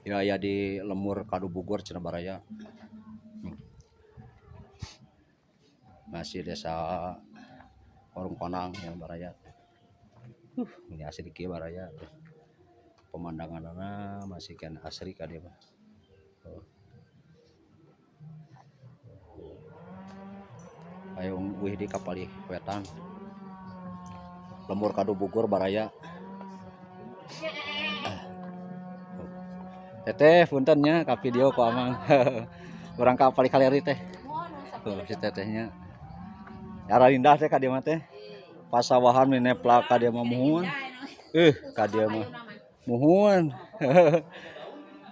Ya aya di Lemur Kadubugur cenah baraya. Masih desa Warungkonang yang baraya. Ini asli kieu baraya. Pemandanganna masih kan asri ka dieu mah. Ayo wih di kapalih wetan. Lemur Kadubugur baraya. Teteh punten nya ka video ku amang. Urang ka palih kaleri teh. Tuh si tetehnya. Yara indah teh ka dieu mah teh. Pasawahan meneplak ka dieu mah muhun. Ka dieu mah muhun.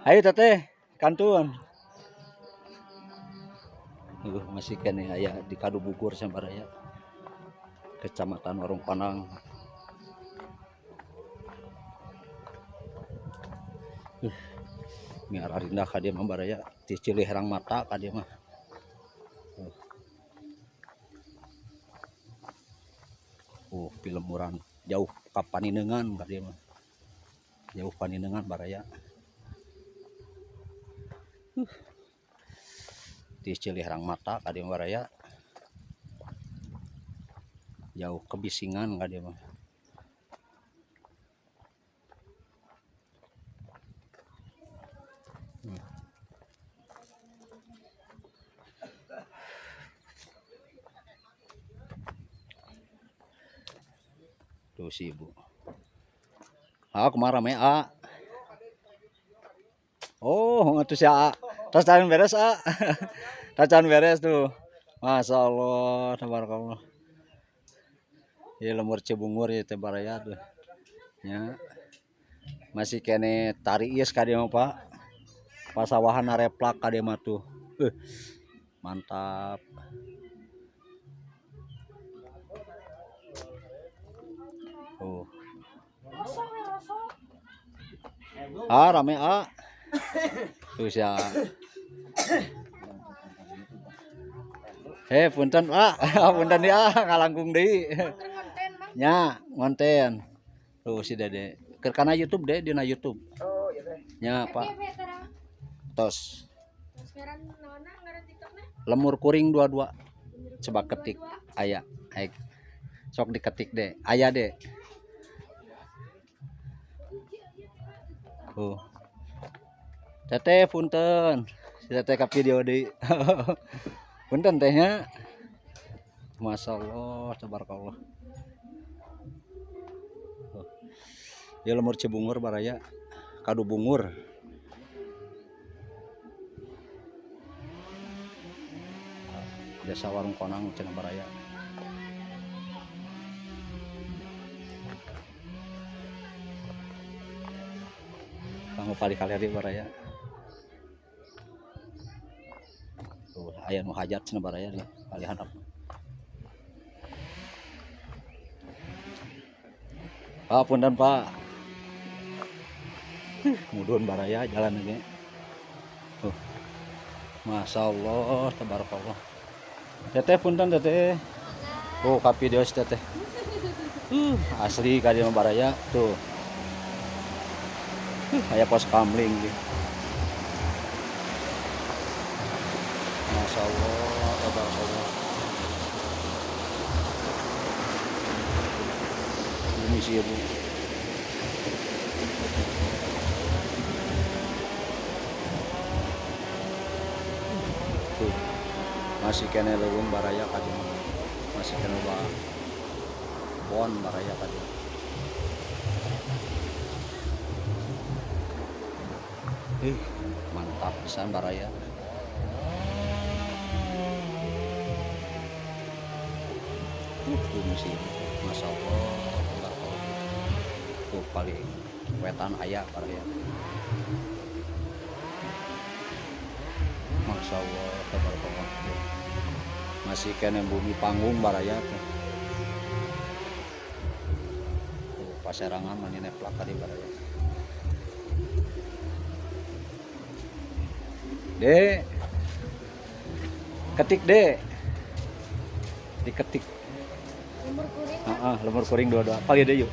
Ayo teteh kantun. Masih keneh aya di Kadubugur sambaraya. Kecamatan Warungkonang. Ini arah indah ka dieu mah baraya, ti cilih herang mata ka dieu mah. Pilemuran jauh ka Paninengan ka dieu mah. Jauh Paninengan baraya. Ti cilih herang mata ka dieu mah baraya. Jauh kebisingan ka dieu mah. Tuh si ibu. Ah, kumaha rame, A? Oh, atuh si A. Tos can beres, A. Tos can beres tuh. Masya Allah, tabarakallah. Ieu lemur Cibungur ieu teh baraya tuh. Nya. Masih kene tari ieu ka dieu mah, Pak. Pasawahan areplak ka dieu mah tuh. Mantap. Oh. Ah, rame, ah. Tuh sia. Punten, Pak. Punten dia ngalangkung deui. Nya, ngonten. Tuh si Dede. Keur kana YouTube deh, dina YouTube. Oh, iya teh. Nya, Pak. Tos. Lemur kuring 22. Coba ketik aya. Aik. Sok diketik deh. Aya deh. Tuh. Teteh punten. Si teteh ka video deui. Punten tehnya. Masya Allah, tabarakallah. Tuh. Ya lemur Cibungur baraya. Kadubungur. Desa Warungkonang cenah baraya. Kanggo kali-kali baraya. Tuh, aya nu hajat cenah baraya di kali handap. Pak punten Pak. Mudun baraya jalan ge. Tuh. Masya Allah, tabarakallah. Teteh punten teteh. Oh, ka video si teteh. Asli ka dieu mah baraya tuh. Aya pos kamling di. Masya Allah, tabarakallah. Ini sih ibu. Tuh. Masih kene leuweung baraya ka dieu mah. Masih kene loba pohon baraya ka dieu. Mantap pisan baraya. Tuh sih, Masya Allah, tabarakallah. Tuh paling wetan aya baraya. Masya Allah, tabarakallah. Masih kene bumi panggung baraya tuh. Tuh paserangan mani neplak tadi baraya. Dek, ketik dek, diketik. Lemur kuring. Heeh, lemur kuring 22. Pali deh yuk.